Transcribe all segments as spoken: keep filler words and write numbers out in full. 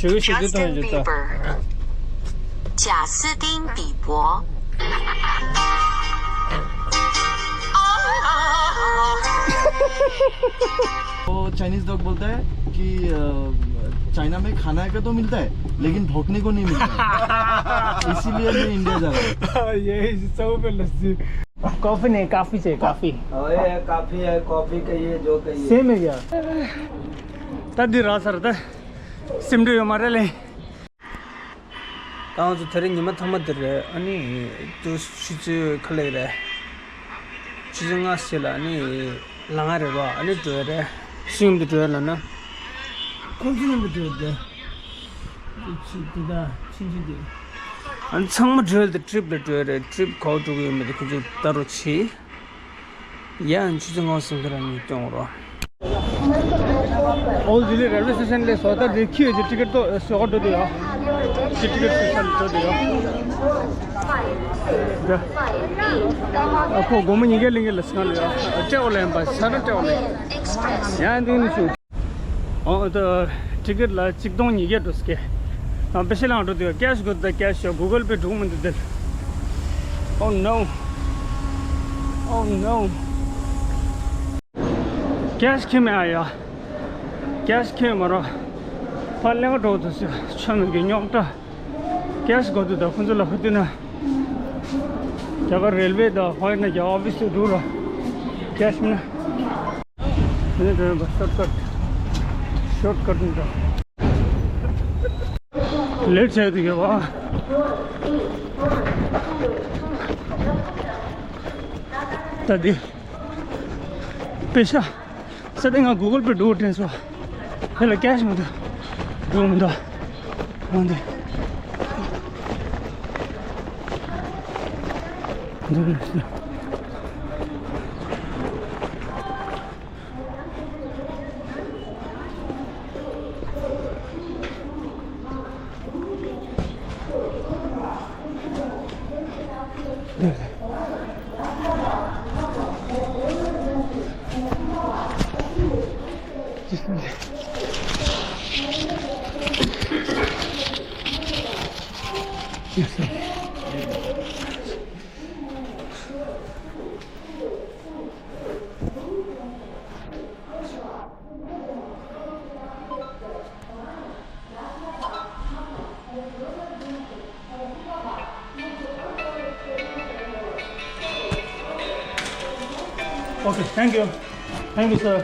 这个是这东西就到。贾斯汀·比伯。 वो Chinese dog बोलता है कि अ, चाइना में खाना का तो मिलता है, लेकिन भौंकने को नहीं मिलता है। इसीलिए मैं इंडिया जा रहा हूँ। ये सब पे लस्सी। कॉफी नहीं, काफी चाहिए, काफी। अरे, काफी है, कॉफी कहिए, जो कहिए। सेम है क्या? ད་འདི་རག་ཚར། ད་སེམས་འགྲོ་ཡོད་མ་རེད་ལེ། ད་ང་ཚོ་དེ་རིང་ཉི་མ་མཐའ་མ་དེ་རེད། ཨ་ནི་དུ་ཆུ་ཚོད་ག་ལེགས་རེད། ཆུ་ཚོད་ལྔ་ཞིག་ལ་ཨ་ནི་ལ་ང་རེད་པ། ཨ་ནི་འགྲོ་ཡ་རེད། སུ་མཉམ་དུ་འགྲོ་ཡ་ལབ་ན། ཁོང་ཚོ་མཉམ་དུ་འགྲོ་ཡ་རེད། ཆི་དེ་ད་ཆིན་ཆིན་དེ། ཨ་ནི་ཚང་མ་འགྲོ་ཡ་དེ་ཊིབ་ལ་འགྲོ་ཡ་རེད། ཊིབ་ག་པར་འགྲོ་གི་ཡོད་མེད་དེ་ཁོང་ཚོས་ལྟ་རོགས་བྱེད། ཡང་ཆུ་ཚོད་ལྔ་ཟིན་ག་རང་ཉིད་སྐྱོང་རོགས། ཨོལ་ཌི་ལི་རེལ་ཝེ་སི་ཊེ་ཤན་ལས་སོ་ད་དེ་ཁྱི་ཡོད་ཀྱི་ཊི་ཀེ་ཊི་ཏོ་སོ་ག་འགྲོ་དུ་ཡོད། ཀྱི་ཊི་ཀེ་ཊི་སི་ཊེ་ཤན་འགྲོ་དུ་ཡོད། ད་ཨ་ཁོ་སྒོར་མོ་ཉིས་བརྒྱ་ལེན་གྱི་ལ་སང་ལ་ཡོད། སྤྲད་འོ་ལེན་པ་ས་ན་སྤྲད་འོ་ལེན། ཡང་འདི་ནི་ཆུ། ཨོ་ད་ཊི་ཀེ་ཊི་ལ་གཅིག་སྟོང་ཉིས་བརྒྱ་འགྲོ་སྐད། ཨ་པེ་ཤ་ལང་འགྲོ་དུས་ཀེ་ཤ་དགོས་ད། ཀེ་ཤ་གུ་གལ་པེ་འགྲོ་མི་འདུག་དེ། Oh no. Oh no. ཀེ་ཤ་ཁྱེར་མེད་ཨ་ཡ། ཀེ་ཤ་ཁྱེར་མ་རོ། ཕར་ལེན་འགྲོ་དུས་ཆོ་མེད་ཀྱི་རྙོག་དྲ། ཀེ་ཤ་དགོས་དུས་ད་ཁོང་ཚོ་ལ་ཧུ་དུས་ན། རྒྱ་གར་རེལ་ཝེ་དང་ཧོ་ཡིན་ན་རྒྱ་ཨོ་ཕི་སི་དུ་འགྲོ་ར། ཀེ་ཤ་མིན་ན། དེ་ནས་འགྲོ་ཡོང་བ་ཤོར་ཀཊ། ཤོར་ཀཊ་ནི་འགྲོ། ལེཊ་བྱས་འདུག་ཡོད་པ། ད་འདི་པེ་ཤ་ས་དེ་ང་གུ་གལ་པེ་འགྲོ་དྲན་སོ། དེ་ལ་ཀེ་ཤ་མི་འདུག་འགྲོ་མི་འདུག་འོང་དེ། འདུག་ལེ། Okay, thank you. Thank you, sir.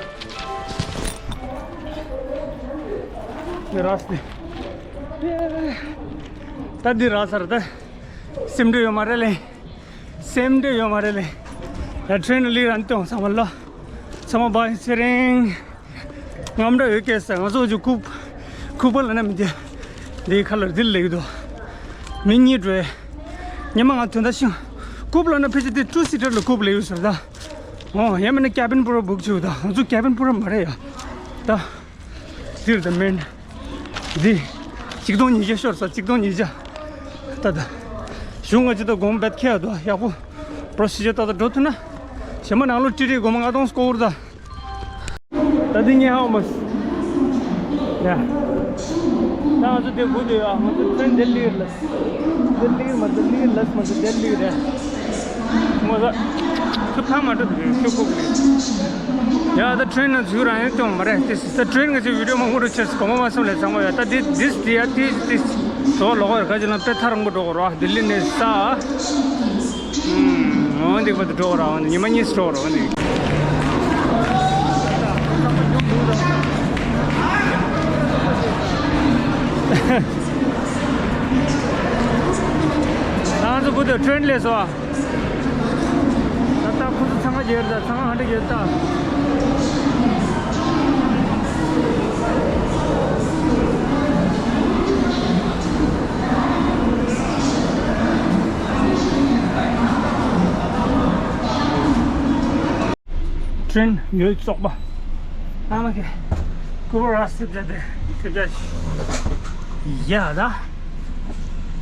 ཡ་ར་སྟེ། ད་འདི་རག་ཚར་ད། སེམས་འགྲོ་ཡོད་མ་རེད་ལེ། སེམས་འདྲེ་ཡོད་མ་རེད་ལེ། ཡ་ཊེ་རེན་ལི་རན་ཏོང་ཚང་མ་ལ། ཚང་མ་བའི་ཚེ་རིང་། ངམ་འདྲ་ཡོད་སྐད་ཟེར། ང་ཚོ་ཅིག་ཁུག་ཁུག་པ་ལ་ན་མི་དེ། འདིའི་ཁ་ལར་འདི་ལེགས་འདུག་མི་གཉིས་འགྲོ། ཉི་མ་ང་དོན་དག་ཤིང་། ཁུག་ལ་ན་ཕལ་ཆེར་དེ་ཊུ་སི་ཊར་ལ་ཁུག་ལེགས་ཡོད་ཟེར་ད། ཨོ་ཡང་མིན་ན་ཀེ་བིན་པུ་ར་བུག་བྱེད་ད། ང་ཚོ་ཀེ་བིན་པུ་ར་མ་རེད་ཡ། ད། འདིར་ད་མེན། འདི། གཅིག་སྟོང་ཉིས་བརྒྱ་ཤོར་ས། གཅིག་སྟོང་ཉིས་བརྒྱ། ད་ད། གཞུང་ང་ཅི་ད་གོང་བེད་ཁེ་ཡ་དོ་ཡག་པོ། པྲོ་སི་ཇར་ད་ད་འགྲོ་ཐུབ་ན། གཞན་མ་ནང་ལོ་ཀྲི་ཀྲི་སྒོར་མོ་ལྔ་སྟོང་སྐོར་ད། ད་འདི་ཉེ་ཧའོ་མོ། ཡ། ད་ང་ཚོ་དེ་སྒུག་དུ་ཡོད། ང་ཚོ་ཊེ་རེན་ལྡི་ལི་ལ། ལྡི་ལི་མ་ཚོ་ལྡི་ལི་ལ་མ་ཚོ་ལྡི་ལི་རེད། ངོ་ཚ། ཁྱོད་ཕ་མ་འགྲོ་དུས་ཁྱོད་ལྐུགས་རེད། ཡ་ད་ཊེ་རེན་ནང་འཛུལ་རང་ཡོད་ཀྱང་མ་རེད་དེ། ད་ཊེ་རེན་ང་ཚོའི་བི་ཌིའོ་མང་པོ་རུ་ཆེར་གོ་མ་མ་སོང་ལས་ཚང་མ་ཡོད། ད་འདི་འདིས་དེ་ཡ་དེ་དེ་ཟོ་ལོག་ཡར་ག་ཅི་ལ་དཔེ་ཐག་རིང་པོ་འགྲོ་གོ་རོ། ལྡི་ལི་ནས་ས། ཨུམ། འོ་འདི་བར་དུ་འགྲོ་གོ་རོ། འོ་འདི་ཉི་མ་གཉིས་འགྲོ་གོ་རོ། འོ་འདི། ང་ཚོ་བུ་དུ་ཊེ་རེན་ལས་སོ། ད་ལྟ་ཁོ་ཚོ་ཚང་མ་རྒྱལ་ད། ཚང་མ་ཧ་འདྲ་རྒྱལ་ད། ཊེ་རེན་ཡོད་བཙོག་པ། ཨ་མ་ཁེ། ཀུ་ར་སི་བྱ་དེ་དེ་བྱ་ཡ་ད།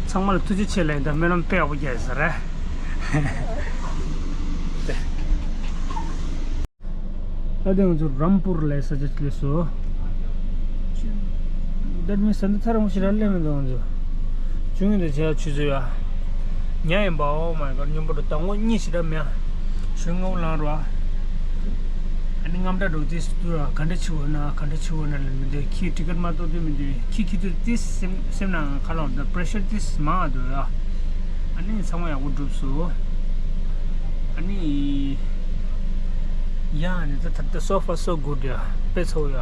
ཚང་མ་ལ་ཐུགས་རྗེ་ཆེ་ལབ་ཡིན། ད་སྨོན་ལམ་དཔེ་ཡག་པོ་རྒྱག་ཟེར་རེད། ད་དེ་ང་ཚོ་རམ་པུར་ལ་ས་ཆ་ཅིག་སླེབས་སོང་། ད་མི་ས་འདི་ཐ་རང་ཞིག་ར་ལེན་མི་འདུག་ང་ཚོ། བྱུང་ཡོད་འདི་བྱས་ཆུ་ཚོད་ཡ། ཉ་ཡིན་པ། Oh my god། སྙོམས་པོ་དང་ངོ་གཉིས་ཞིག་ར་མེད། ཞུ་ངོ་ལང་ར། ཨ་ནི་རྔམ་དྲག་འགྲོ་དུས་སུ་ག་འདྲ་བྱེད་འོ་ན་ག་འདྲ་བྱེད་འོ་ན་ལ་མི་འདུག་ཁྱི་ཊི་ཀེ་ཊི་མ་གཏོགས་དུས་མི་འདུག་ཁྱི་ཁྱི་དུས་ཏིས་སེམས་སེམས་ནང་ཁ་ལོག་ད་པི་རེ་ཤར་ཏིས་མང་ང་འདུག་ཡ། ཨ་ནི་ཚང་མ་ཡག་པོ་འགྲུབ་སོང་། ཨ་ནི། ཡ་ནི་ད་ད་ད་so far so good ཡ། དཔེ་ཚོ་ཡ།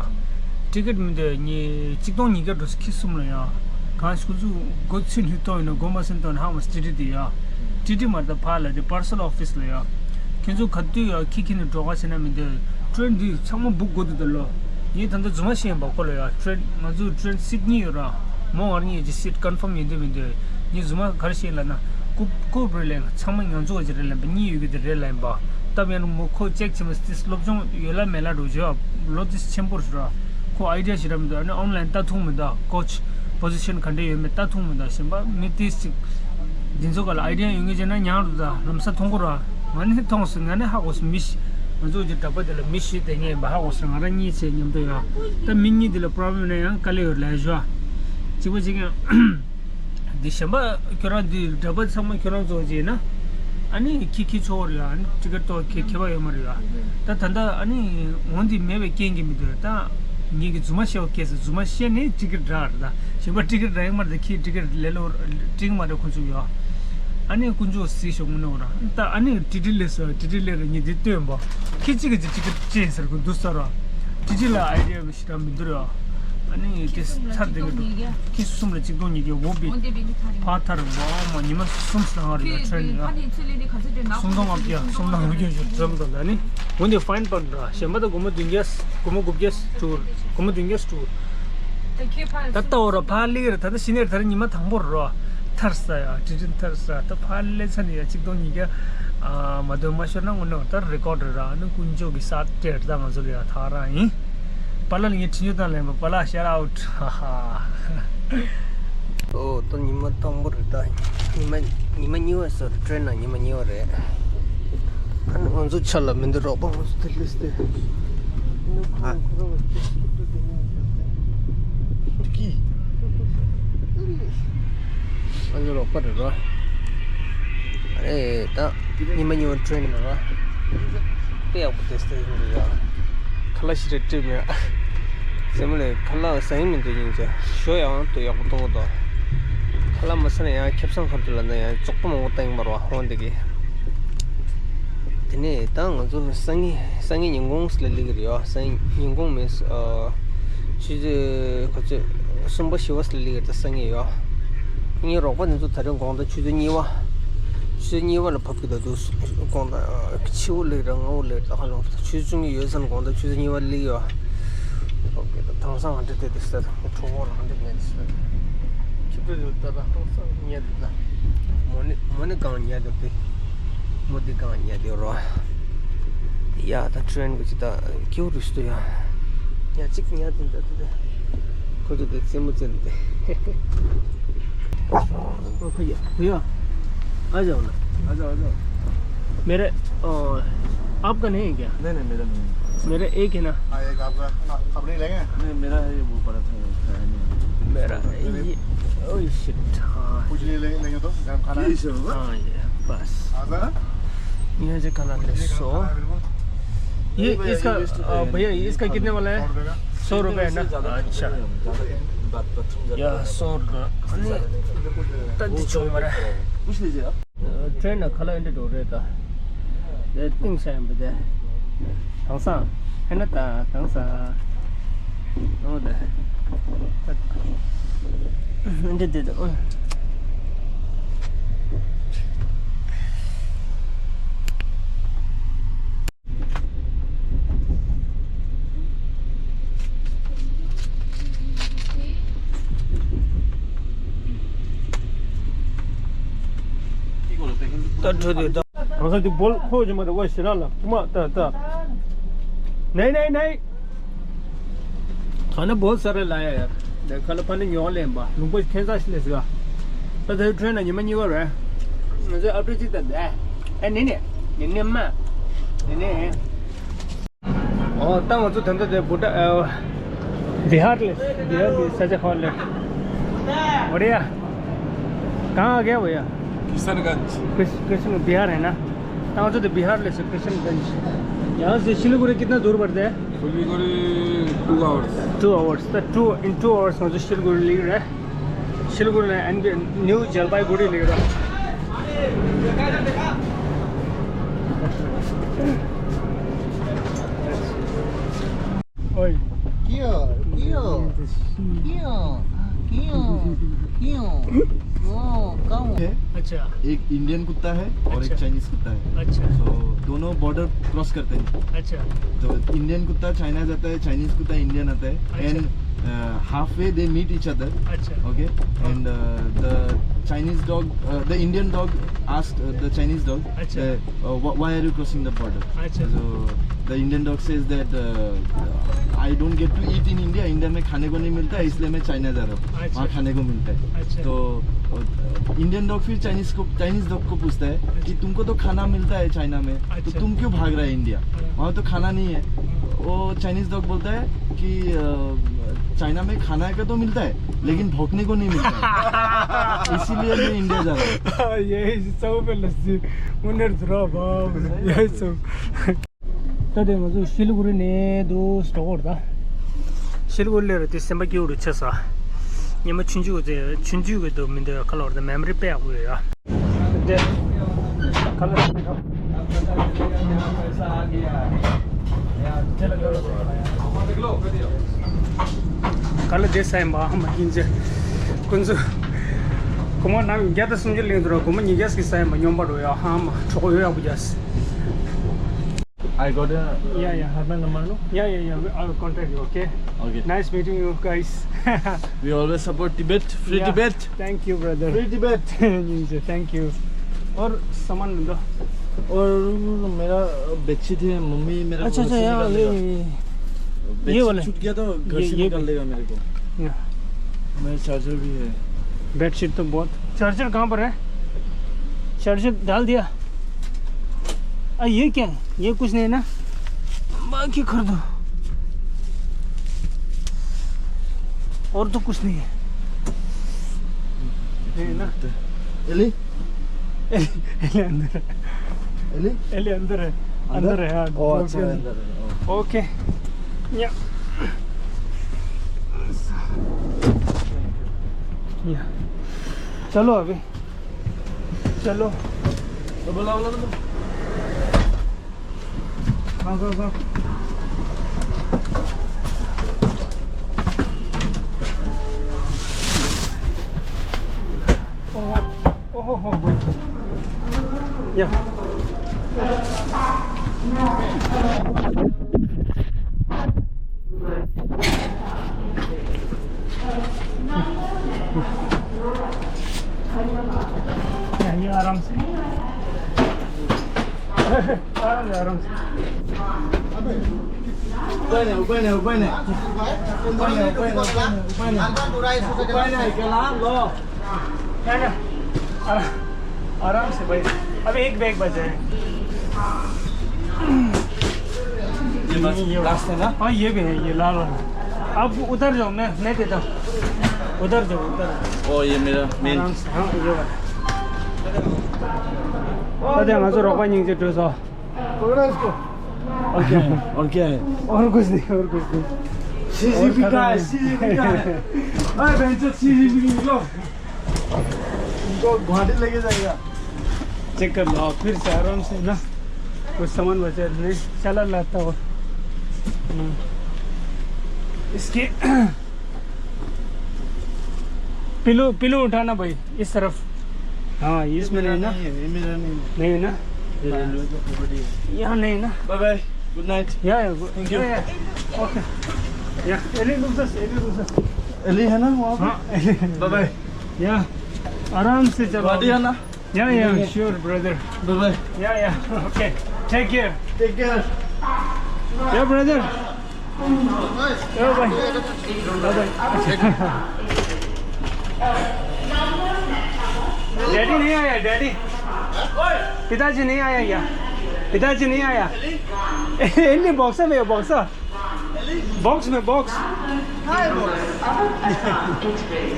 ཊི་ཀེ་ཊི་མི་འདུག་ཉི་གཅིག་སྟོང་ཉིས་བརྒྱ་འགྲོ་ས་ཁྱི་གསུམ་ལ་ཡ། གང་ཞིག་ཁོ་ཚོ་སྒོ་ཚུན་ལྷོད་གཏོང་ཡིན་ན་སྒོ་མ་ཚུན་གཏོང་ན་ཧ་མ་སི་ཊི་ཊི་དེ་ཡ། ཊི་ཊི་མ་ད་ཕ་ལ་དེ་པར་སལ་ཨོ་ཕི་སི་ལ་ཡ། ཁྱེད་ཚོ་ག་དུས་ཡ་ཁྱི་ཁྱི་ནི་འགྲོ་ག་ཟེར་ན་མི་འདུག་ཊི་རེན་འདི་ཚང་མ་བུག་དགོས་འདུག་ད་ལོ། ངས་ད་ལྟ་རྫུན་མ་བཤད་ཡིན་པ་ཁོ་ལ་ཡ། ཊི་རེན་ང་ཚོ་ཊི་རེན་སིཊ་གཉིས་ཡོད་ར། མོ་ང་རང་གཉིས་ཀྱི་སིཊ་ཀོན་ཕརམ་ཡིན་འདུག་མི་འདུག་ངས་རྫུན་མ་ག་རེ་བཤད་ལབ་ན། ཀུ་ཀུ་རེད་ལབ་ཚང་མ་ང་ཚོ་བ་ཅིག་རེད་ལབ་པ་གཉིས་ཡོད་ཀྱི་དེ་རེད་ལབ་ཡིན་པ། སྟབས་ཡག་ན་མོ་ཁོ་ཅེག་བྱེད་མ་སི་སློབ་སྦྱོང་ཡོད་ལ་མེད་ལ་འགྲོ་བྱོས་ལོ་ཏིས་ཆེན་པོ་རེད་ར། ཁོ་ཨའི་ཌི་ཡ་ཞིག་ར་མི་འདུག་ཨ་ནི་ཨོན་ལན་ལྟ་ཐུབ་མི་འདུག་ཀོ་ཆི་པོ་ཟི་ཤན་ག་འདྲ་ཡོད་མེད་ལྟ་ཐུབ་མི་འདུག་གཞན་པ་མི་ཏིས་ཅིག་འདི་ཚོ་ག་ལ་ཨའི་ཌི་ཡ་ཡོད་ངེས་བྱས་ན་ཉང་རུ་ད་ལམ་ས་མཐོང་གོ་ར། ང་ནི་མཐོང་སོང་། ང་ནི་ཧ་གོ་སོང་། མི་ཤི་ང་ཚོ་གི་གྲྭ་པ་དེ་ལ་མི་ཤི་དེ་ངས་ཡིན་པ་ཧ་གོ་སོང་། ང་རང་གཉིས་བྱས་མཉམ་དུ་ཡང་ད་མི་གཉིས་དེ་ལ་པོ་རོབ་ལེམ་ན་ཡང་དཀའ་ལས་ཡོད་ལས་ཞོ། གཅིག་པ་གཅིག་ཡང་འདི་གཞན་པ་ཁྱོད་རང་འདི་གྲྭ་པ་ཚང་མ་ཁྱོད་རང་ཚོ་བྱས་ན་ཨ་ནི་ཁྱི་ཁྱི་ཚོ་རེད། ཨ་ནི་ཊི་ཀེ་ཊི་ཏོ་ཁྱི་ཁྱི་པ་ཡོད་མ་རེད་ཡ། ད་ད་ལྟ་ཨ་ནི་འོན་འདི་མེད་པའི་རྐྱེན་གྱིས་མི་འདུག་ད་ངེད་ཀྱི་རྫུན་མ་བཤད་པ་སྐད་ཟེར། རྫུན་མ་བཤད་ནས་ཊི་ཀེ་ཊི་རག་རེད། ད་གཞན་པ་ཊི་ཀེ་ཊི་རག་ཡོད་མ་རེད། ད་ཁྱི་ཊི་ཀེ་ཊི་ལས་ལོ་ཊི་ཀེ་ཊི་མ་རེད་ཁོ་ཚོ་ཡོད། ཨ་ནི་དཀོན་མཆོག་གཟིགས་ཤོག་དངོས་གནས་འོ་ར། ད་ཨ་ནི་ཊི་ཊི་ལས་སོ་ཊི་ཊི་ལས་རེད། ཉི་དེ་ལྟོས་པ་ཁྱི་གཅིག་གིས་ཅིག་ཅིག་ཅེས་ཟེར་གི་འདུག་ས་ར། ཊི་ཊི་ལ་ཨའི་ཌི་ཡ་ཞིག་ར་མི་འདུག་ར། ཨ་ནི་དེ་ཚར་དེ་གི་འདུག་ཁྱི་གསུམ་ལ་གཅིག་སྟོང་ཉིས་བརྒྱ་འོ་བི། ཕ་ཐར་བ་མ་ཉི་མ་གསུམ་སང་རེད་ཡ། ཊི་རེན་ཡ། སུམ་སྟོང་ལྔ་བརྒྱ་སུམ་སྟོང་ལྔ་བརྒྱ་ཞིག་འཛོམས་འདུག་ད་ནི་འོན་ཏེ་ཕའིན་པར་འདྲ་གཞན་པ་ད་སྒོར་མོ་བདུན་བརྒྱ་སྒོར་མོ་དགུ་བརྒྱ་སྤྲུག་སྒོར་མོ་བདུན་བརྒྱ་སྤྲུག་ད་ལྟ་འོ་ར་ཕར་སླེབས་ར། ད་ལྟ་ཕྱི་ནས་ད་ར་ཉི་མ་དང་པོ་ར། ཐར་ས་ཡ། ཊི་ཊི་ཐར་ས། ད་ཕར་སླེབས་ཚར་ནས་ཡ་གཅིག་སྟོང་ཉིས་བརྒྱ་ཨ་མ་འདོན་མ་ཤོར་ན་དངོས་གནས་ད་རེ་ཀོར་རེད་ར། ཨ་ནི་དཀོན་མཆོག་གི་ས་སྤྲད་ད་ང་ཚོ་ལ་ཡ་ཐག་རང་ཡིན། པཱ་ལགས་ལ་ངས་འཕྲིན་བཅོལ་བཏང་ལེན་པ། པཱ་ལགས་ཤར་ཨའུཊ། ཧ་ཧ། ཨོ་ད་ཉི་མ་དང་པོ་རེད། ད་ཉི་མ་ཉི་མ་གཉིས་པ་ཟེར། ཊི་རེན་ནང་ཉི་མ་གཉིས་པ་རེད། ཨ་ནི་ང་ཚོ་ཆ་ལ་མི་འདུག་རོགས་པ་ང་ཚོ་དེ་ལས་ཏེ། ཨ། ཨ་ནི་རོགས་པ་རེད་རོ། ཨ་རེ་ད་ཉི་མ་ཉི་མ་ཊི་རེན་ནང་རོ། དཔེ་ཡག་པོ་དེ་སྟེ་ཡིན་འདུག་ཡ། ཁ་ལག་ཞིག་རེ་སྤྲད་མེད། སེམས་ལས་ཁ་ལག་ཟ་ཡིན་མི་འདུག་ཡིན་ཚེ་ཞོ་ཡང་དུ་ཡག་པོ་གཏོང་གི་འདུག་ཁ་ལག་མ་ཟ་ན་ཡང་ཁེ་བཟང་ཁར་དུ་ལ་ན་ཡང་བཙོག་པ་མང་པོ་བཏང་གི་མ་རེད་བ། འོང་འདི་གི། དེ་ནས་ད་ང་ཚོ་སང་ཉིན་སང་ཉིན་ཉིན་གུང་ལ་སླེབས་ཀྱི་རེད་ཡ། སང་ཉིན་ཉིན་གུང་མིན་ཨ་ཆུ་ཚོད་ག་ཚོད་གསུམ་པ་བཞི་པ་ལ་སླེབས་ཀྱི་རེད། ད་སང་ཉིན་ཡ། ངའི་རོགས་པ་དེ་ཚོ་ད་རེས་དགོང་དག་ཆུ་ཚོད་གཉིས་པ། ཆུ་ཚོད་གཉིས་པ་ལ་བབས་ཀྱི་འདུག་དགོང་དག་ཕྱི་པོ་སླེབས་ར་སྔ་པོ་སླེབས་ར། ད་ག་ལོ་ཆུ་ཚོད་བཅུ་གཉིས་ཡོལ་ཚར་ནས་དགོང་དག་ཆུ་ཚོད་གཉིས་པ་སླེབས་ཡོད། ཨོ་ཀེ། ད་དེང་སང་ང་འདྲ་བསྡད་དེ་ས་ད་གྲོད་ཁོག་ལ་ང་འདྲ་ཉལ་དེ་ས་ད། ཁྱི་པོ་ཡོད་ད། ད་དེང་སང་ཉལ་དེ་ད། མོ་ནི་མོ་ནི་གང་ཉལ་དེ་དེ། མོ་དེ་གང་ཉལ་དེ་རོ། ཡ་ད་ཊི་རེན་གི་ཅི་ད་ཀྱུ་རུ་སྟོ་ཡ། ཡ་གཅིག་ཉལ་དེ་ད་དེ་དེ། ཁོ་ཚོ་དེ་རྩེད་མོ་རྩེ་ནི་དེ། ओ भैया, भैया, आ जाओ ना। आ जाओ, आ जाओ। मेरे, अ, आपका नहीं है क्या? नहीं, नहीं, मेरा नहीं है। मेरा एक है ना। हाँ, एक आपका, हाँ, अपने ही लेंगे? नहीं, मेरा है, वो पड़ा था, खाया नहीं। मेरा ये, ओह शिट, हाँ। कुछ नहीं लेंगे, लेंगे तो गरम खाना है। यही सब होगा? हाँ, ये, बस। हाँ, सर? ये जो खाना ले, ये सौ। खाना है, बिल्कुल। ये नहीं भैया, इसका, ये वेस्ट अ, है। भैया, ये इसका कितने वाला है? सौ रुपये का। सौ रुपये है ना? इससे ज़्यादा अच्छा। ज़्यादा बात, बात समझ या, आता है। सौ रुपये। इससे ज़्यादा नहीं करना। ད་འདི་བྱུང་བ་རེད། पूछ लीजिए आप। ཨ། ཊི་རེན་ནང་ཁ་ལག་འདི་འགྲོ་རེད་ད། དེ་གཏིང་ཤ་ཡིན་པ་དེ། དེང་སང་། ཧེ་ན་ད་དེང་སང་། འོ་དེ། འདི་འདི་འདི། ཨོ། ད་འགྲོ་དུས་ད། གང་ས་དེ་སྦོལ་ཁོ་ཅི་མ་རེད་བ། ཞེ་ར་ལ་ཁུ་མ་ད་ད། ནའི་ནའི་ནའི། གང་ན་སྦོལ་ས་རེད་ལ་ཡ་ཡ། དེ་ཁ་ལ་ཕ་ནི་ཉོ་ལེན་པ་ལུང་པ་ཁྱེད་ས་ཞིག་ལས་ཟེར་བ། ད་དེ་ཊི་རེན་ནང་ཉི་མ་གཉིས་པ་རེད། ང་ཚོའི་ཨ་ཕྲུག་ཅིག་ད་དེ། ཨེ་ནི་ནི། ནི་ནི་མ། ནི་ནི། ཨོ། ད་ང་ཚོ་ད་ལྟ་དེ་བུ་ཊ། ཨ། बिहार ले, बिहार ले, सच कॉल ले। बढ़िया। कहाँ आ गया भैया? किशनगंज। कृष्ण, कृष्ण, बिहार है ना? हाँ, तो बिहार ले से कृष्णगंज। यहाँ से सिलीगुड़ी कितना दूर पड़ता है? Siliguri two hours। Two hours। तो two, in two hours में तो सिलीगुड़ी लिख रहा है। सिलीगुड़ी में एनबी, न्यू जलपाईगुड़ी लिख रहा है। ओए। के हो? के हो? के हो? के हो? के हो? ओ, कहाँ हो? है। अच्छा। एक इंडियन कुत्ता है और एक अच्छा। चाइनीज कुत्ता है। अच्छा। तो दोनों बॉर्डर क्रॉस करते हैं। अच्छा। तो इंडियन कुत्ता चाइना जाता है, चाइनीज कुत्ता इंडियन आता है। अच्छा। And, uh, halfway they meet each other. अच्छा। Okay? हाँ। And, uh, the Chinese dog, uh, the Indian dog asked, uh, the Chinese dog, अच्छा। Uh, uh, "Wh-, why are you crossing the border?" अच्छा। So the Indian dog says that, uh, "I don't get to eat in India. India में खाने को नहीं मिलता है, इसलिए मैं चाइना जा रहा हूँ। अच्छा। वहाँ खाने को मिलता है।" अच्छा। तो, uh, इंडियन डॉग फिर चाइनीज को, चाइनीज डॉग को पूछता है कि, अच्छा। "तुमको तो खाना मिलता है चाइना में, तो अच्छा। तुम क्यों भाग रहा है इंडिया? हाँ। वहाँ तो खाना नहीं है।" हाँ। वो चाइनीज डॉग बोलता है कि, अ, चाइना में खाना का तो मिलता है, लेकिन भौंकने को नहीं मिलता है। इसीलिए मैं इंडिया जा रहा हूँ। यही सब पे लस्सी, उन्हें जरा बाप, यही सब। ད་དེ་ང་ཚོ་ཤི་ལི་གུ་རི་ནས་འདུག་འགྲོ་གི་རེད་ད། ཤི་ལི་གུ་རི་ལ་རེད་དེ་སེམས་པ་སྐྱིད་པོ་རུ་ཆགས་སོང་། ཉི་མ་ཆུང་ཆུང་གི་ཆུང་ཆུང་གི་འདུག་མི་འདུག་ཁ་ལོར་ད་མེ་མོ་རི་དཔེ་ཡག་པོ་ཡོད་ཡ། འདི། ག་ལ། ག་ལ་བསྡད་ས་ཡིན་པ་ཨ་མ་ཡིན་ཅེ། ཁོ་ཚོ། ཁོ་མོ་ནམ་བརྒྱ་དང་སུམ་ཅུ་ལེན་འདུག་ར། སྒོར་མོ་ཉིས་བརྒྱ་ཟིག་ས་ཡིན་པ་སྨྱོན་པ་འགྲོ་ཡ། ཨ་མ་གྲོགས་ཡོད་ཡག་པོ་རྒྱག་སི། I got a Yeah, yeah. Hotmail number, no? Yeah, yeah, yeah. I will contact you, okay? Okay. Nice meeting you guys. We always support Tibet. Free Yeah. Tibet. Thank you, brother. Free Tibet. Thank you. और सामान ढूंढो। और मेरा बेडशीट है, मम्मी मेरा अच्छा, घर अच्छा, से यहाँ, निकाल ये, देगा। ये, ये। ये बेडशीट वाला। छूट गया तो घर ये, से ये निकाल भी। देगा मेरे को। या। मेरा चार्जर भी है। बेडशीट तो बहुत। चार्जर कहाँ पर है? चार्जर डाल दिया। आ, ये क्या है? ये कुछ नहीं है ना? बाकी कर दो। और तो कुछ नहीं है। नहीं है ना? एली? एली, एली अंदर है। एली? एली अंदर है। अंदर? अंदर है, हाँ, ओ, अच्छा, ओके। अंदर है, ओ। ओके। या। या। चलो अभी। चलो। तो बोला, बोला, बोला। हाँ, हाँ, हाँ। ओहो, ओहो, हो, हो। या। या, ये आराम से। आराम से, आराम से। ऊपर नहीं, ऊपर नहीं, ऊपर नहीं। ऊपर नहीं, ऊपर नहीं, ऊपर नहीं, ऊपर नहीं। ऊपर नहीं, क्या नाम लो? नहीं, नहीं। आराम, आराम से भाई। अभी एक बैग बचा है। ये बस ये लास्ट है ना? हाँ, ये भी है, ये लाल वाला। आप उधर जाओ, मैं, मैं देता हूँ। उधर जाओ, उधर। ओ, ये मेरा मेन। आराम से, हाँ, ये वाला। अरे, हाँ, सर, रोका नहीं, जो सौ। पकड़ो इसको। और क्या है? और क्या है? और कुछ नहीं, और कुछ नहीं। सीसीपी का है, सीसीपी का है। अरे, बेंचो, सीसीपी निकलो। इनको गुवाहाटी लेके जाएगा। चेक कर लो आप फिर से आराम से ना। कुछ सामान बचा नहीं, चला लाता हो। हम्म। इसके पिलो, पिलो उठाना भाई, इस तरफ। हाँ, इसमें नहीं ना? नहीं है, ये मेरा नहीं है। नहीं है ना? ये रेलवे का प्रॉपर्टी है। यहाँ नहीं ना? Bye bye, good night. Yeah, yeah, good, thank you. या, या। ओके। या, एली रुक जा, एली रुक जा। एली है ना वहाँ पे? हाँ, एली। Bye bye. या, आराम से चलो। गुवाहाटी है ना? Yeah, yeah, sure, brother. Bye bye. Yeah, yeah. Okay. Take care. Take care. Yeah, brother. Yeah, bye. Bye bye. Daddy नहीं आया, डैडी? पिताजी नहीं आया क्या? पिताजी नहीं आया? नहीं, बॉक्स में, बॉक्स। बॉक्स में, box. Hi, boss. Awadh Assam Express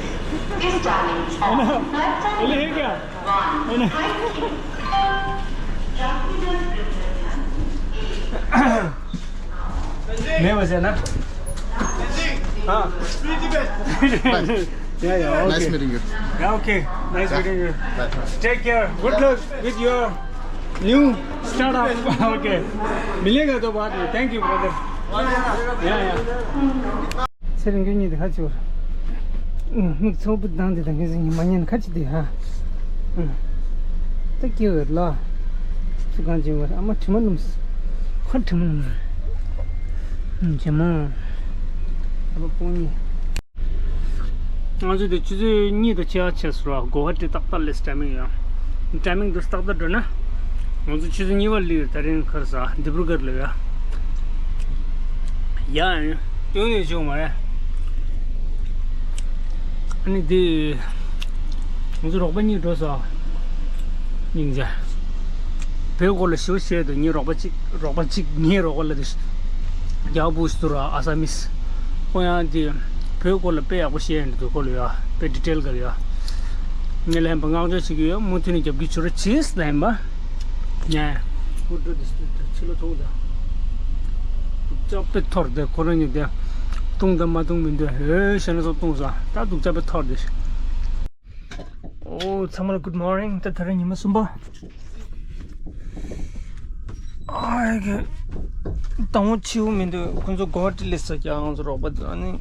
is standing on platform अरे, है क्या? One. है ना? Thank you. नहीं बचा ना? हाँ। Bye. Yeah, yeah, okay. Nice meeting you. Yeah, okay. Nice meeting you. Bye. Take care. Good luck with your new startup. Okay. मिलेगा तो बाद में। Thank you, brother. Yeah, yeah. ཚེ་རིང་གི་གཉིད་དེ་ཁ་ཆེ་བར། ཨུ། མིག་ཚོགས་པུ་བཏང་དེ་དང་ཁ་སང་ཉི་མ་ཉན་ཁ་ཆེ་དེ་ཧ། ཨུ། ད་སྐྱེ་བའི་ལ། སུ་གང་བྱེད་བར་ཨ་མ་དྲི་མ་སྣུམ། ཁ་དྲི་མ་སྣུམ། ཨུ། བྱེད་མོ། ཨ་ཕ་སྤུན་གཉིས། ང་ཚོ་དེ་ཆུ་ཚོད་གཉིས་དང་ཕྱེད་ཀ་ཕྱིན་སོང་ར། གོ་ཧ་ཊི་ཏག་ཏག་སླེབས་ཊའི་མིང་ཡང་། ཊའི་མིང་དུ་ཏག་ཏག་འགྲོ་ན། ང་ཚོ་ཆུ་ཚོད་གཉིས་པ་སླེབས་ཡོད། ད་རིང་ཁར་ས་ལྡི་པུར་གྷར་ལ་ཡ། ཡ་ཡ། སྟོན་ནས་བྱུང་མ་རེད། ཨ་ནི་དེ། ང་ཚོ་རོགས་པ་གཉིས་འགྲོ་སོང་། སྙིང་རྗེ། བོད་སྐོར་ལ་ཞེ་པོ་ཤེས་འདུག་ངའི་རོགས་པ་གཅིག་རོགས་པ་གཅིག་ངའི་རོགས་པ་ལ་དེ། རྒྱ་བོ་སུ་ར་ཨ་ས་མིས། ཁོ་ཡང་དེ། བོད་སྐོར་ལ་དཔེ་ཡག་པོ་ཤེས་འདུག་ཁོ་ལ་ཡ། དཔེ་ཌི་ཊེལ་ག་ཡ། ངས་ལན་པ་བསྔགས་བརྗོད་བྱེད་ཀྱི་ཡོད། མུ་མཐུད་ནས་རྒྱབ་ཀྱི་བྱུ་རུ་ཕྱིས་ལན་པ། ཉན། ཧུར་འགྲོ་དེ་ཕྱི་ལོ་ཐུང་ད། སྡུག་ཅག་དཔེ་འཐོར་དེ་ཁོ་རང་ཉིད་དེ། བཏུང་དང་མ་བཏུང་མི་འདུག་ཧེ་ཤ་ན་སོགས་བཏུང་ས་ད་སྡུག་ཅག་དཔེ་འཐོར་དེ། ཨོ་ཚང་མ་ལ་good morning ད་ད་རེས་ཉི་མ་གསུམ་པ། ཨ་ཡ་གི། དང་པོ་ཆེའུ་མི་འདུག་ཁོ་ཚོ་གོ་ཧ་ཊི་ལ་ས་ཀྱང་ང་ཚོ་རོགས་པ་ཨ་ནི།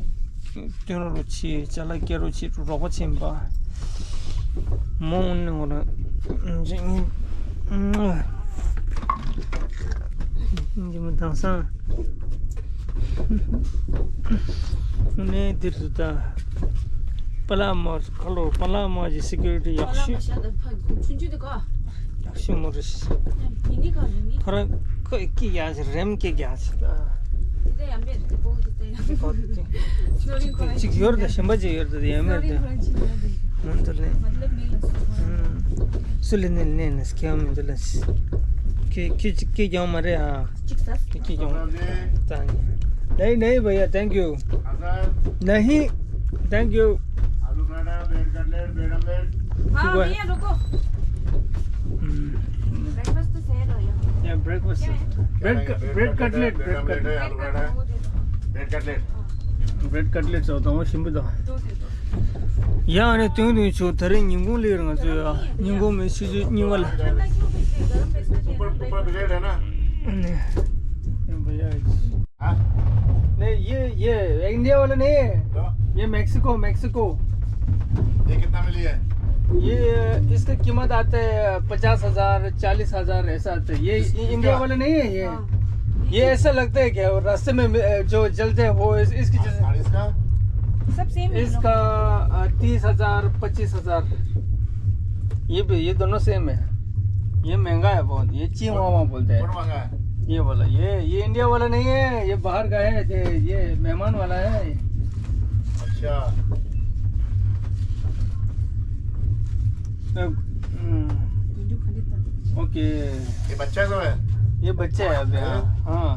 སྟོན་རོགས་ཆེ་ཅ་ལག་སྐྱེལ་རོགས་ཆེ་རོགས་པ་ཆེན་པ། མོ་ནི་ང་རང་། ཇི་ངི། ཇི་མི་དང་སང་། ནས་འདིར་དུ་ད། པ་ལག་མ་ཁ་ལོ་པ་ལག་མ་གི་སི་ཀུ་རི་ཏི་ཡག་ཤོས། ཡག་ཤོས་མོ་རེད། ཁོ་རང་ཁོས་སྐྱིད་ཡག་ཅིག་རེམ་སྐྱིད་ཡག་ཅིག་ད། ཅིག་ཡོར་ད་ཞིམ་པ་ཅིག་ཡོར་ད་ཡང་མེད་ད། མོན་དུ་ལེན། སུ་ལེན་ནས་ལེན་ནས་སྐྱེ་བ་མི་འདུག་ལ། ཁྱོད་ཁྱོད་ཅིག་སྐྱེ་ཀྱང་མ་རེད་ཨ། ཅིག་ཟ། ཁྱོད་སྐྱེ་ཀྱང་མ་རེད། ད་ནི། ནའི་ནའི་བ་ཡ། Thank you. नहीं। Thank you. आलू paratha, bread cutlet, bread omelette. हाँ भैया रुको। Breakfast तो सही रहो। या breakfast. Bread bread cutlet, bread cutlet. आलू paratha, bread cutlet. Bread cutlet च ད་ཞིམ་པོ་ད། ཡ་ཨ་ནི་ཏུང་ཏུང་ཆུ་ད་རིང་ཉིན་གུང་སླེབས་རེད་ང་ཚོ་ཡ། ཉིན་གུང་མི་ཆུ་ཚོད་གཉིས་པ་ལ། ऊपर ऊपर ब्रेड है ना? नहीं, ये, ये इंडिया वाला नहीं है। तो? ये मैक्सिको, मैक्सिको। ये कितना में लिया है? ये, इसका कीमत आता है पचास हजार, चालीस हजार ऐसा आता है। ये इसका? इंडिया वाला नहीं है ये। हाँ। ये ऐसा लगता है क्या, रास्ते में, अ, जो जलते हैं, वो इस, इसकी जैसे। और इसका? सब सेम है। इसका, अ, तीस हजार, पच्चीस हजार। ये भी, ये दोनों सेम है। ये महंगा है बहुत, ये चिंगवावा बोलते हैं। कौन महंगा है? ये वाला, ये, ये इंडिया वाला नहीं है, ये बाहर का है, ये, ये मेहमान वाला है। अच्छा। तो, हम्म, ओके। ये बच्चा सब है? ये बच्चा है अभी, हाँ। हाँ।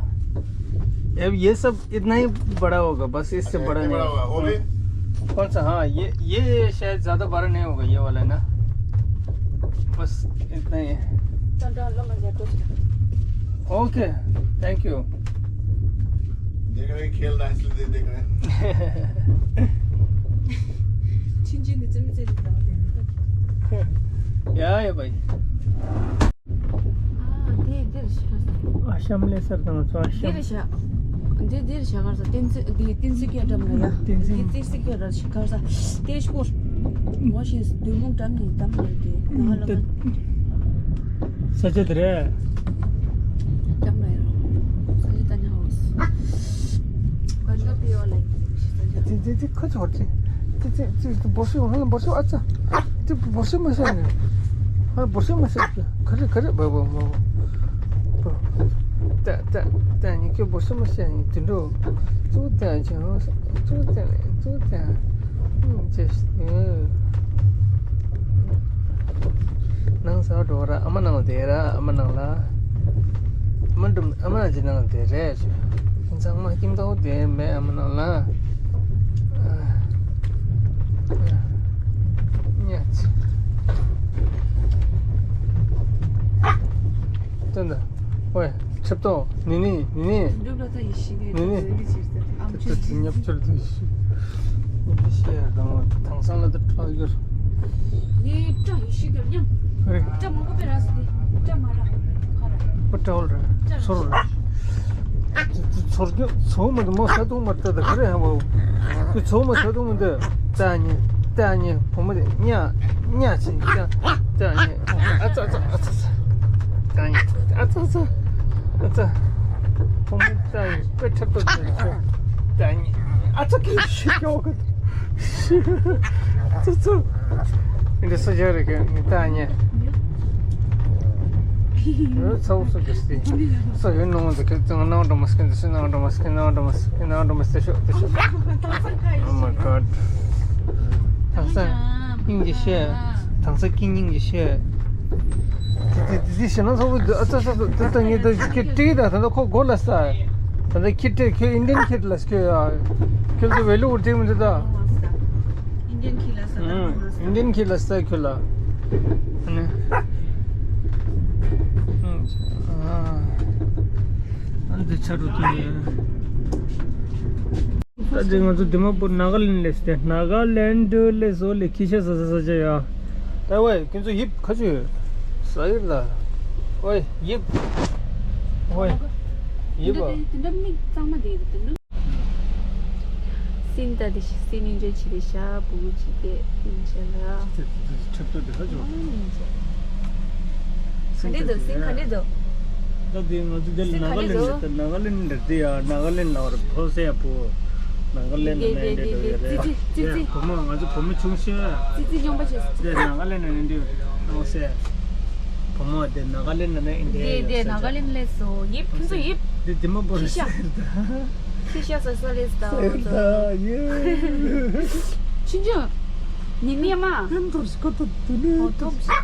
अब ये सब इतना ही बड़ा होगा, बस इससे अच्छा, बड़ा इतने नहीं बड़ा होगा। होगा। वो भी? कौन सा? हाँ, ये, ये शायद ज्यादा बड़ा नहीं होगा, ये वाला ना। बस इतना ही है। चल, डाल लो, मैं जाता हूँ। Okay, thank you. देख रहे हैं, खेल रहा है, इसलिए देख रहे हैं। चिन चिन ནི་ཙི་མི་ཙི་རིགས་དང་ལྡན་ཡོད། ཡ་ཡ་བའི། ཨ། དེ་འདིར་ཞིག་གར་ས། ཨ་ཤམ་ལེ་སར་དང་ཚོ་ཨ་ཤམ། འདིར་བཞག་འདི་འདིར་བཞག་གར་ས། བསྟན་འཛིན་འདི་བསྟན་འཛིན་སྐྱོད་འགྲམ་ལ་ཡ། བསྟན་འཛིན། འདི་བསྟན་འཛིན་སྐྱོད་ར་ཞིག་གར་ས། དེ་ཤོར། ངོ་ཤེས་བདུན་མོ་འགྲམ་ནས་འགྲམ་ལ་དེ་ནང་ལ། ས་ཆ་དེ་རེད། འགྲམ་ལ་ཡ། ས་ཆ་ད་ཉ་ཧོ་སི། ག་ཇོ་པི་ཡོ་ལེ། ཙི་ཙི་ཙི་ཁ་ཚོར་ཙི། ཙི་ཙི་ཙི་འབོར་ཤོག་ཧ་ལམ་འབོར་ཤོག་ཨ་ཙ། ཙི་འབོར་ཤོག་མ་ཤེས་ནས། ཧ་ལམ་འབོར་ཤོག་མ་ཤེས། ག་རེ་ག་རེ་བ་བ་བ་བ། ཏ་ཏ་ཏ་ཉི་ཁྱོད་འབོར་ཤོག་མ་ཤེས་ནས་དུད་འགྲོ། ཙུ་ཏ་ཅང་ཙུ་ཏ་ཙུ་ཏ། ཅེས། ནང་ས་འགྲོ་ར་ཨ་མ་ནང་ལ་བསྡད་ར་ཨ་མ་ནང་ལ། ཨ་མ་འགྲམ་ཨ་མ་ཅི་ནང་ལ་བསྡད་རེད་ཅེས། ཁྱིམ་ཚང་མ་ཁྱིམ་ཐོག་བསྡད་མེད་ཨ་མ་ནང་ལ། ད་ད། ཝེ། ཆབ་ཏོ། ནི་ནི་ནི་ནི། འགྲུབ་ལ་ད་ཡེ་ཤེས་ཀྱི་ནི་ནི། ཨམ་ཆི་ཏི་ཏི་ཉབ་ཆུར་དུ་ཤི། ཉབ་ཤི་ཡར་དང་དང་སང་ལ་ད་ཁྲག་ཡོར། ངའི་སྐྲ་ཡེ་ཤེས་ཀྱི་ཉམ། རེད། སྐྲ་མང་པོ་པེ་ར་སི་ཏི། སྐྲ་མ་ར། ཁ་ར། པ་ཏྲ་ཧོལ་ར། ཚོར་ར། ཚོར་རྒྱུ་ཚོ་མ་དུ་མོ་ས་དུང་མ་ཏ་ད་ག་རེ་ཧ་བ། ཚོ་མ་ས་དུང་མ་ཏ། ཏ་ཉི་ཏ་ཉི་བུ་མོ་དེ་ཉ་ཉ་ཆེ་ཏ་ཏ་ཉི། ཨ་ཙ་ཙ་ཨ་ཙ་ཙ། ཏ་ཉི། ཨ་ཙ་ཙ་ཨ་ཙ། བུ་མོ་ཏ་ཉི་དཔེ་ཁྲབ་ཏོ་ཏ་ཉི། ཨ་ཙ་ཀི་ཤི་ཀྱོ་གི། ཙི་ཙི། འདི་སུ་ཇ་རེ་གི་ནི་ཏ་ཉེ། ཚ་བོ་སུ་གི་སི། སུ་ཡོད་ནོ་འདི་གི་ཙང་ནང་འགྲོ་མ་སྐྱིན་འདི་སུ་ནང་འགྲོ་མ་སྐྱིན་ནང་འགྲོ་མ་སྐྱིན་ནང་འགྲོ་མ་སྐྱིན་ནང་འགྲོ་མ་སྐྱིན། Oh my god. དང་ས་སྙིང་རྗེ་ཤེས། དང་ས་སྐྱིད་སྙིང་རྗེ་ཤེས། དེ་དེ་དེ་ཞེ་ན་ཚ་བོ་འདི་ཨ་ཙ་ས་ཏ་ཉེ་ད་ཁྱི་ཏི་ད་ད་ད་ཁོ་གོ་ལ་ས། ད་ད་ཁྱི་ཏི་ཁྱི་ཨིན་ཌི་ཡན་ཁྱི་ལ་སྐྱོ་ཡ། ཁྱོད་ཚོ་བེ་ལུ་འུར་ཏིག་མི་འདུག་ད། ཨིན་ཌི་ཡན་ཁྱི་ལ་ས་ད་ཨུམ། ཨིན་ཌི་ཡན་ཁྱི་ལ་ས་ཁྱོད་ལ། ཨ་ནི། ཨུམ། ཨ་འདི་ཆ་རུ་ཏུ་ཡ། ད་ཅི་ང་ཚོ་དི་མ་པུར་ནཱ་ག་ལེན་ལས་ཏེ་ནཱ་ག་ལེན་ལས་བཟོ་ལས་ཁྱི་ཤ་ཟ་ཟ་ཟ་ཅེ་ཡ། ད་ཝེ་ཁྱོད་ཚོ་ཡིབ་ཁ་ཆུ་ཟ་ཡིར་ལ། ཝེ་ཡིབ། ཝེ་ཡིབ། དེ་འདྲ་མིག་གཙང་མ་དེ་དེ་འདྲ། སིན་ད་དེ་ཤི་སིན་ཨིན་ཇོའི་བྱེད་དེ་ཤ་བུ་གུ་ཅི་གེ་ཨིན་ཇེ་ལ། ཁྲིད་ཏོ་དེ་ཧ་ཅོ། ཨིན་ཇེ། ག་འདྲེ་འདུག་སིན་ག་འདྲེ་འདུག་ད་དེ་ང་ཚོ་དེ་ནཱ་ག་ལེན་ལ་ད་ནཱ་ག་ལེན་ལ་དེ་ཡ་ནཱ་ག་ལེན་ལ་བར་ཕོ་སེ་ཡ་བུ། ནཱ་ག་ལེན་ལ་ནས་འདྲེ་འདུག་ཡ་རེད། ཙི་ཙི་ཙི་ཙི། བུ་མོ་ང་ཚོ་བུ་མོ་ཆུང་ཤོས། ཙི་ཙི་སྨྱོན་པ་བྱེད། དེ་ནཱ་ག་ལེན་ལ་ནས་འདྲེ་ནོ་སེ། བུ་མོ་དེ་ནཱ་ག་ལེན་ལ་ནས་ཨིན་དེ་དེ་ནཱ་ག་ལེན་ལས་སོ་ཡིབ་ཁྱོད་ཚོ་ཡིབ། དེ་དེ་མ་བོར་ཤི་ཤ། ཤི་ཤ་ཟ་ས་ལས་ད་ཟེར་ད་ཡེ། ཆུང་ཆུང་། ཉི་མ་མ། ཕན་ཐོགས་ཤི་ཁོ་ཐོག་དུ་ནི། ཨོ་ཐོག་ཤི།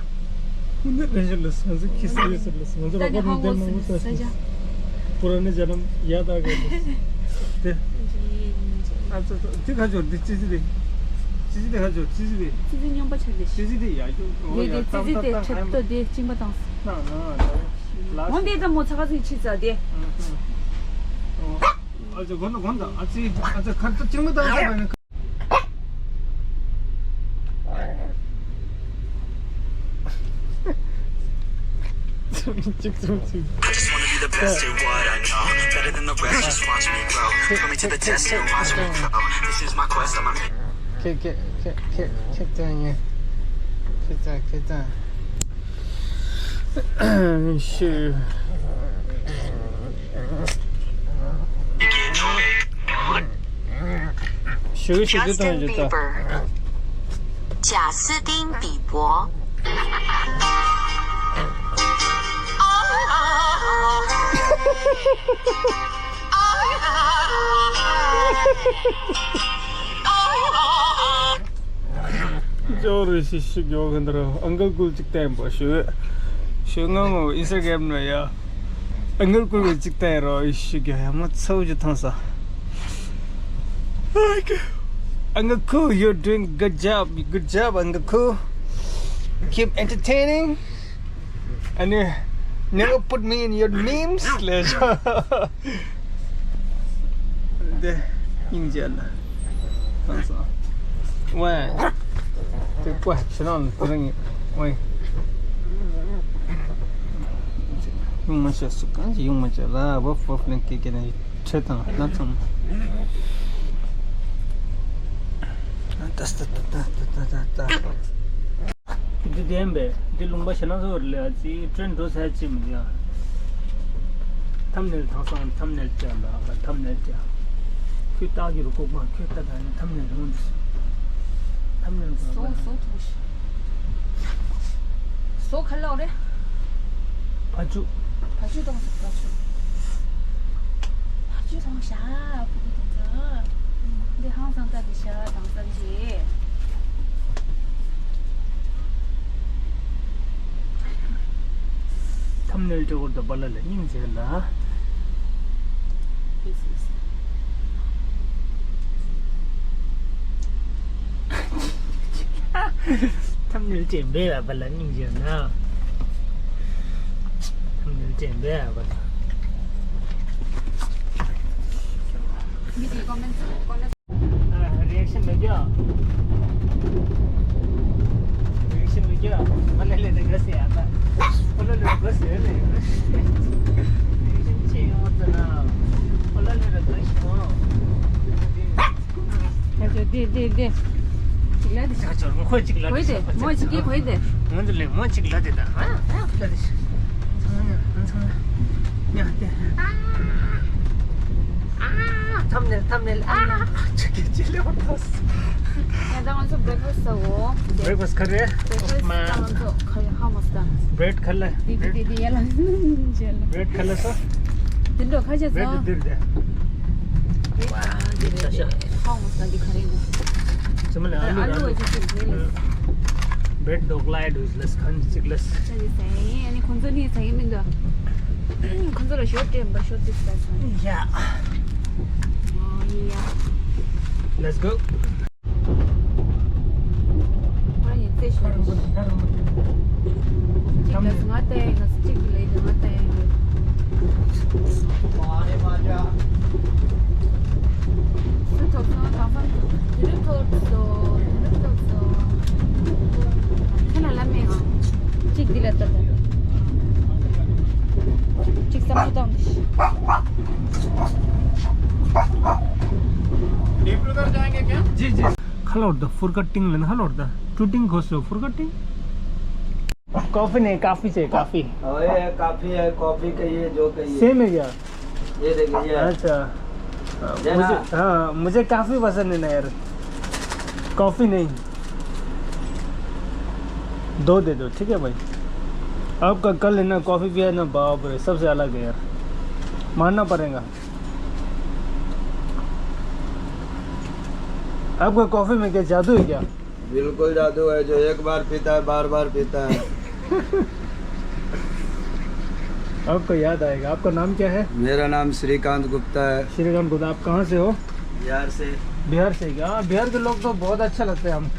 ཁོ་ནི་རེ་ཞིག་ལ་སང་ཟིག་ཁི་སི་ཡེ་སི་ལ་སང་ཟིག་ར་ཁོ་ནི་དེ་མ་བོ་ས་ཤི། པུ་ར་ནི་ཇ་ནམ་ཡ་ད་ག་ལ་དེ། ཨ་ཙི་ཙི་དེ་ཁ་ཅོར་དེ་ཙི་ཙི་དེ། ཙི་ཙི་དེ་ཁ་ཅོར་ཙི་ཙི་དེ། ཙི་ཙི་སྨྱོན་པ་ཆགས་དེ་ཤི། ཙི་ཙི་དེ་ཡ་ཅོ་ཨོ་ཡ་ཙི་ཙི་དེ་ཁྲེབ་ཏོ་དེ་གཅིན་པ་དང་། ན་ན་ད། འོན་ཏེ་ད་མོ་ཚ་ག་ཚིག་ཕྱི་ཙ་དེ། ཨ་ཙི་གོན་ད་གོན་ད་ཨ་ཙི་ཨ་ཙི་ཁར་ཏུ་ཅིང་མི་ད་ས་བ་ནི། གཅིག་གཅིག་གཅིག I just wanna be the best at what I know. Better than the rest, just watch me grow. Put me to the test and watch me grow. This is my quest, I'ma make ཁེ་ཁེ་ཁེ་ཁེ་ཁེ་ཙང་ཡེ། ཁེ་ཙང་ཁེ་ཙང་། ཞུ། ཞུ་ཞུ་དུ་དང་ཞུ་དང་། 贾斯汀·比伯。 ཅོ་རི་ཤི་ཤི་གྱོ་ག་འདྲ་ཨང་ཀལ་ཀུལ་ཅིག་བསྟན་པ་ཞུ། ཞུ་ང་ངོ་ཨིན་སི་ཊ་གྷ་རམ་ན་ཡ། ཨང་ཀལ་ཀུལ་ཅིག་བསྟན་རོ་ཨི་ཤི་གྱོ་ཡ་མ་ཚ་བོ་ཅིག་ཐང་ས། Uncle Cool, you're doing good job. Good job, Uncle Cool. Keep entertaining. And you never put me in your memes. ལས་དེ་སྙིང་རྗེ་ལ། ཐང་སོང་། ཝེ། དེ་ཀོ་ཕྱི་ནང་དེ་རིང་ཝེ། ཡོང་མ་བྱས་སུ་གང་ཅི་ཡོང་མ་བྱས་ལ་བབ་བབ་ལེན་ཀེ་ཀེ་ནས་ཁྲེ་དང་ན་ཚང་མ། ཏ་ཏ་ཏ། འདི་བདེན་པས་འདི་ལུང་པ་ཞེ་ན་བཟོ་རེད་ལ་ཙི་ཀྲེན་འགྲོ་ས་ཅི་མི་འདུག་ཡ། ཐམ་ནེལ་ཐང་སང་ཐམ་ནེལ་བྱ་ལ་ཐམ་ནེལ་བྱ། ཁྱོད་ལྟ་གི་རུ་ལྐོག་མ་ཁྱོད་ལྟ་ད་ནི་ཐམ་ནེལ་འགྲོ་འདི། ཐམ་ནེལ་འགྲོ་སོ་སོ་ཐུག་ཤི། སོ་ཁ་ལོ་རེ། བ་ཕྱུགས། བ་ཕྱུགས་གཏོང་ཟེར་བ་ཕྱུགས། བ་ཕྱུགས་གཏོང་བྱ་བུ་གུ་གཏོང་ཟེར། འདི་ཧང་སང་ཀ་འདི་བྱ་དང་སང་རྗེ། ཐམ་ནེལ་ཏྲེ་གོར་དང་བ་ལ་ལ་སྙིང་རྗེ་ལ། ཐམ་ནེལ་ཅན་འབེ་བ་བ་ལ་སྙིང་རྗེ་ན། ཐམ་ནེལ་ ཅན་འདི་ཡ་བ། མི་དེ་ཀོ་མེན་ཀོ་མེན། རི་ཨེག་ཤན་མེད་ཀྱང་། རི་ཨེག་ཤན་མེད་ཀྱང་། ཨོ་ལེ་ལེ་དེ་ག་སེ་ཡ་ད། ཨོ་ལེ་ལེ་ག་སེ་ཡ་ལེ། རི་ཨེག་ཤན་ཆེ་ཡོང་བ་ད་ན། ཨོ་ལེ་ལེ་ར་ག་ཤི་མོ། ཁ་ཆོ་དེ་དེ་དེ། ཅིག་ལ་དེ། ཁ་ཆོ་ཁོ་ཅིག་ལ་དེ། གོ་ཡི་དེ་མོ་ཅིག་གིས་གོ་ཡི་དེ། ང་ཚོ་ལས་མོ་ཅིག་ལ་དེ་ད། ཨ་ཨ་ལ་དེ། ཚང་མ་ཚང་མ་ཉ་དེ། ཨ་ཨ་ཐམ་ནེལ་ཐམ་ནེལ། ཨ་ཅིག་གིས་ཅི་ལེ་བ་ཐོས། ང་ད་ང་ཚོ་བྷེ་རེག་ཕ་སི་ཟ་འོ། བྷེ་རེག་ཕ་སི་ག་རེ། བྷེ་རེག་ཕ་སི་ང་ཚོ་ཁ་ཧ་མ་སྟ། བྷེ་རེཌ་ཁ་ལ། དེ་དེ་དེ་དེ་ཡ་ལ་ཇེ་ལ། བྷེ་རེཌ་ཁ་ལ་སོ། དེ་འགྲོ་ཁ་ཆེ་བྷེ་རེཌ་སོ། དེ་དེ་དེ། ཧ་མ་སྟ་འདི་ག་རེ་ཡིན། ཚང་མ་ལ་ཨ་ལུ་ཨ་ལུ་ར། ཨ་ལུ་ཅིག་ཅིག་ལས་ལས། བྷེ་རེཌ་དོག་ལའི་འདུག་ལས་ཁན་ཅིག་ལས། ཆ་ཅི་ཟེ་ཨ་ནི་ཁོང་ཚོ་ནི་ཟ་ཡི་མི་འདུག་ཁོང་ཚོ་ལ་ཞོར་སྤྲད་པ་ཞོར་ཏིག་ཟ་སོང་། ཡ། ཨོ་ཡ། Let's go. ཨ་ཡི་ཙེ་ཤོར་རེད། ཅིག་ལ་ང་ཏའི་ང་ཅིག་ལ་ཡི་ང་ཏའི། སུ་ཐོབ་སོང་། གང་ཕན་དུ་རུ་ཐོབ་སོང་། རུ་ཐོབ་སོང་། ཁྱེད་ལ་ལ་མེད་ཨང་། ཅིག་འདི་ལ་ལྟ་ད། ཅིག་བསམ་བློ་བཏང་། ཁ་ལོར་ད་ཕུར་ཀ་ཏིང་ལེན་ཁ་ལོར་ད་ཀྲུ་ཏིང་གོ་སོ་ཕུར་ཀ་ཏིང་། कॉफी नहीं, काफी चाहिए, काफी। अरे, काफी है, कॉफी कहिए, जो कहिए। सेम है क्या? ये देखिए। अच्छा। मुझे, हाँ, मुझे काफी पसंद है ना यार। कॉफी नहीं। दो दे दो, ठीक है भाई। आपका कल है ना, कॉफी पिया ना, बाप रे, सबसे अलग है यार। मानना पड़ेगा। आपका कॉफी में क्या जादू है क्या? बिल्कुल जादू है, जो एक बार पीता है, बार बार पीता है। आपको याद आएगा। आपका नाम क्या है? मेरा नाम श्रीकांत गुप्ता है। श्रीकांत गुप्ता, आप कहाँ से हो? बिहार से। बिहार से क्या? हाँ, बिहार के लोग तो बहुत अच्छा लगते हैं हम।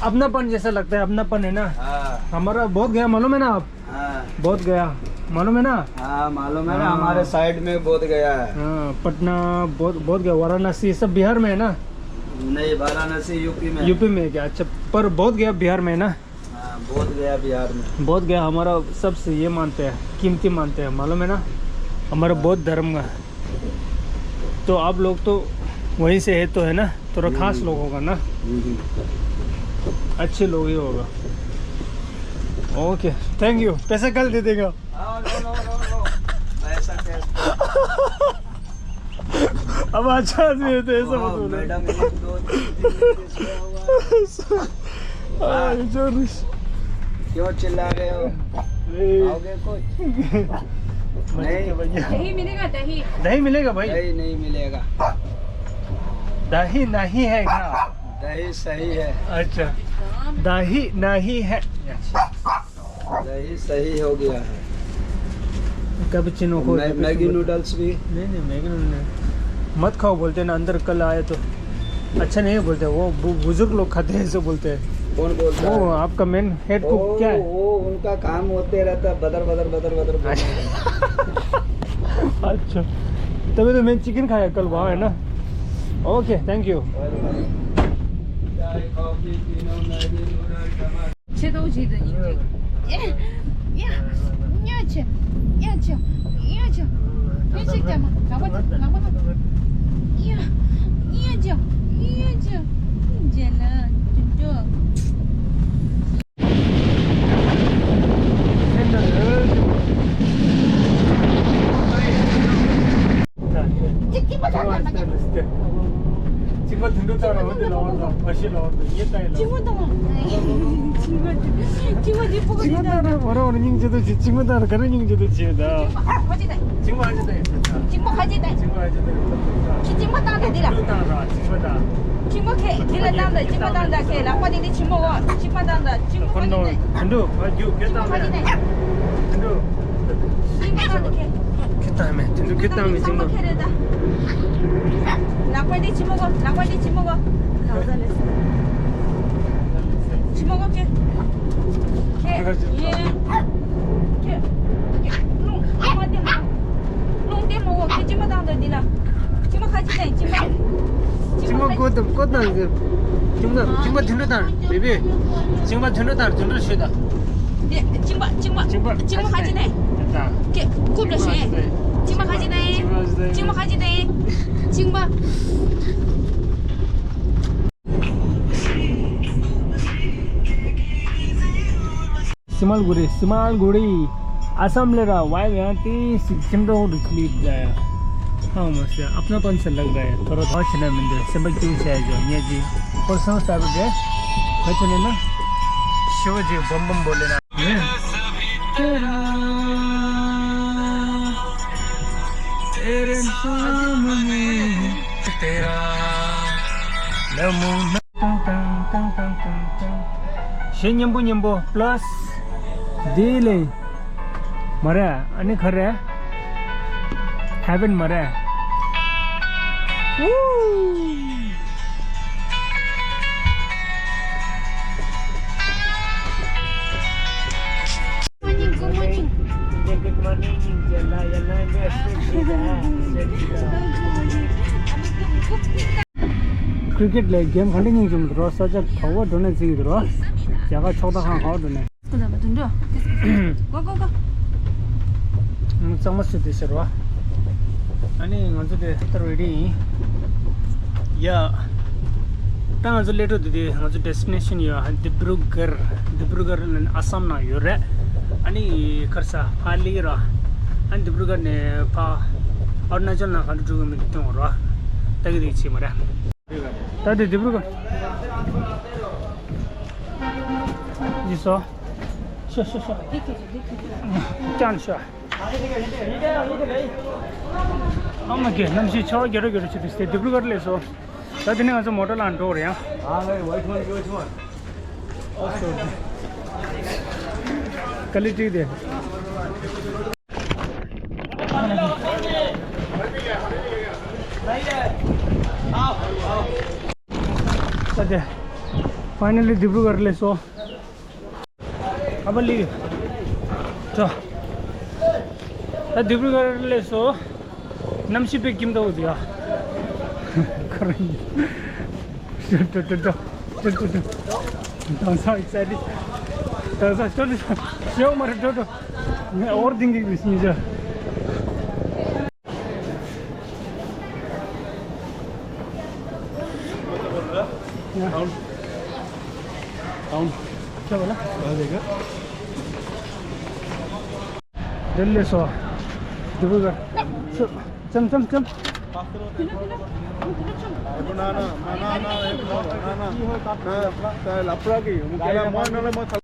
अपनापन जैसा लगता है, अपनापन है ना? हाँ। हमारा बोध गया, मालूम है ना आप? हाँ। बोध गया, मालूम है ना? हाँ, मालूम है ना, हाँ। हमारे साइड में बोध गया है। हाँ, पटना, बोध, बोध गया, वाराणसी, सब बिहार में है ना? नहीं, वाराणसी यूपी में है। यूपी में है क्या? अच्छा, पर बोध गया बिहार में है ना? हाँ, बोध गया बिहार में। बोध गया हमारा सबसे ये मानते हैं, कीमती मानते हैं, मालूम है ना? हमारा हाँ। बौद्ध धर्म का। तो आप लोग तो वहीं से है तो, है ना? थोड़ा खास हम्म। लोग होगा ना? हम्म। अच्छे लोग ही होगा। Okay, thank you. पैसा कल दे देगा। हाँ, नो, नो, नो, नो। पैसा कैश। अब अच्छा आदमी है तो ऐसा मत बोलो। मैडम, एक, दो, तीन, तीन, तीन, तीन। हाँ, जो रिस- क्यों चिल्ला रहे हो? ए। खाओगे कुछ? मजे नहीं। के भैया। दही मिलेगा, दही? दही मिलेगा भाई? नहीं, नहीं मिलेगा। दही नहीं है क्या? दही सही है। अच्छा, दही नहीं है। दही सही हो गया है। कैपुचिनो को मै-, मैगी नूडल्स भी। नहीं, नहीं, मैगी नूडल्स नहीं। मत खाओ बोलते हैं ना, अंदर कल आए तो अच्छा नहीं बोलते, वो बु-, बुजुर्ग लोग खाते हैं, ऐसे बोलते हैं। कौन बोलता वो है? आपका मेन हेड कुक वो, क्या है? वो उनका काम होते रहता है, बदर, बदर, बदर, बदर बोलते हैं। अच्छा, तभी तो मैं चिकन खाया कल वहाँ, है ना? Okay, thank you. चाय, कॉफी, तीनों मैगी नूडल्स, टमाटर। ཆེ་དོ་ཇི་དུ་སྙིང་རྗེ། ཡ། ཡ། ཉ་ཆེ། ཡ་ཆེ། ཡ་ཆེ། ཡ་ཆེ་ལྟ་མ། ལག་པ་ལག་པ་ལག་པ། ཡ། ཡ་ཆེ། ཡ་ཆེ། ཇེ་ལ་ཇུ་ཇོ། ཅིག་ཅིག་པ་ཚང་མ་ཅིག་པ་དུད་འགྲོ་ཚང་མ་འོ་དེ་ལ་འོ་དང་ཕ་ཤི་ལ་འོ་དང་ཡེ་ཏའི་ལ་འོ། ཅིག་པ་དང་ཅིག་པ་ཅིག་པ་ཅིག་པ་ཅིག་པ་ཅིག་པ་ཅིག་པ་ཅིག་པ་ཅིག་པ་ཅིག་པ་ཅིག་པ་ཅིག་པ་ཅིག་པ་ཅིག་པ་ཅིག་པ་ཅིག་པ་དང་ར་བོ་ར་བོ་ར་སྙིང་རྗེ་དུ་ཅིག་ཅིག་པ་དང་ར་ག་རེ་སྙིང་རྗེ་དུ་ཅིག་ད། ཅིག་པ་ཁ་ཅིག་ད། ཅིག་པ་ཁ་ཅིག་ད། ཅིག་པ་ཁ་ཅིག་ད། ཅིག་པ་ཁ་ཅིག་ད། ཁྱི་ཅིག་པ་བཏང་ད་འདི་ལ། དུད་དང་ར་ཅིག་པ་ད། ཅིག་པ་ཁེ་འདི་ལ་བཏང་ད་ཅིག་པ་བཏང་ད་ཁེ་ལག་པ་འདི་འདི་ཅིག་མོ་གོ་ཅིག་པ་བཏང་ད། ཅིག་པ་ཁ་ཅིག་ད། དུད་འགྲོ་ཨ་རྒྱུ་ཁེ་བཏང་མེད། དུད་འགྲོ། ཅིག་པ་བཏང་ད་ཁེ། ཁེ་བཏང་མེད། དུད་འགྲོ་ཁེ་བཏང་མེད། ཅིག་པ་ཁེ་རེད་ད། ལག་པ་འདི་ཅིག་མོ་གོ་ལག་པ་འདི་ཅིག་མོ་གོ་ཅིག་མོ་གོ་ཁེ། ཁེ་ཡེ་ཁེ། ཁེ་ཁེ་ཁེ། གཅིན་པ་གཅིན་པ་དུད་འགྲོ་དང་བེ་བེ། གཅིན་པ་དུད་འགྲོ་དང་དུད་འགྲོ་ཞུས་དང་། གཅིན་པ་གཅིན་པ་གཅིན་པ་གཅིན་པ་ཁ་ཅིག་ནས། ཀེ་ཀུབ་ལ་ཞེ། གཅིན་པ་ཁ་ཅིག་ནས། གཅིན་པ་ཁ་ཅིག་ནས། གཅིན་པ། सिमालगुडी सिमालगुडी। असम ले रहा वाई यहाँ ती सिक्किम तो उठ स्लीप जाया। हाँ मस्त है, अपनापन से लग रहा है। थोड़ा बहुत चला मिल जाए, सब क्यों से जो ये जी पर्सनल स्टाइल है। मैं चले ना, शिव जी बम बम बोले ना। तेरा, तेरे सामने तेरा नमूना। ཞེ་སྙན་པོ་སྙན་པོ་པླས་དེ་ལས་མ་རེད། ཨ་ནི་ག་རེ། ཧེ་ཝན་མ་རེད། ཝུའུ། Morning, good morning. Good morning. Cricket ལ་གེམ་ག་འདྲ་སྙིང་རྗེ་མོ་འདུག་རོ། ས་ཆ་ག་བ་འགྲོ་ནས་བརྩི་གི་འདུག་རོ། རྒྱ་གར་ཕྱོགས་མཐའ་ཁག་ག་བ་འགྲོ་ནས། Go, go, go. གཙང་མ་སུ་དེ་ཟེར་བ། ཨ་ནི་ང་ཚོ་དེ་ད་རེ་ཌི་ཡིན། ཡ། ད་ང་ཚོ་སླེབས་འགྲོ་དུས་དེ་ང་ཚོ་ཌེ་སི་ཊི་ནེ་ཤན་ཡོད། ཨ་ནི་དིབ་རུ་གར། དིབ་རུ་གར་ལ་ནི་ཨ་སམ་ནང་ཡོད་རེད། ཨ་ནི་ག་རེ་ཟ་ཕར་སླེབས་ཀྱི་ར། ཨ་ནི་དིབ་རུ་གར་ནས་ཕར་ཨ་རུ་ན་ཅལ་ནང་ག་འདྲ་འགྲོ་གི་མིན་སྟོན་རོགས། ད་གི་དེ་བྱེད་མ་རེད། ད་དེ་དིབ་རུ་གར། ཡིན་སོ། ཤོ་ཤོ་ཤོ། ཀྱང་ཤོ། ཨ་མ་གེ་གནམ་གཤིས་ཆར་པ་རྒྱག་རོགས་རྒྱག་རོགས་བྱེད་དུས་དེ་དིབ་རུ་གར་སླེབས་སོ། ད་དེ་ནས་ང་ཚོ་མོ་ཊ་ལ་འགྲོ་རེད་ཡང་། ཨ་ལེ་ཝའི་ཁོན་ཝའི་ཁོན། ཨོ་སོ། ཀ་ལི་ཊི་དེ། ད་དེ། ཕའི་ནལ་ལི་དིབ་རུ་གར་སླེབས་སོ། ཨ་བ་ལི། ཅོ། ད་དིབ་རུ་གར་སླེབས་སོ། གནམ་གཤིས་དཔེ་སྐྱིད་མདོག་འདུག་ཡ། ཁ་ར་ཡིན། ཅོ་ཅོ་ཅོ་ཅོ། ཅོ་ཅོ་ཅོ། དེང་སང་ཨེག་སའི་ཊེཌ། དེང་སང་ཅོ་ཅོ་ཅོ། ཞེའོ་མ་རེད་ཅོ་ཅོ། ངས་ཨོར་ལྡིང་གི་ཡོད་ཤིང་ཅོ། ཡ། ཁྱོད་ལ། དེ་ལས་སོ། དེ་བུ་ག་ཙམ་ཙམ་ཙམ།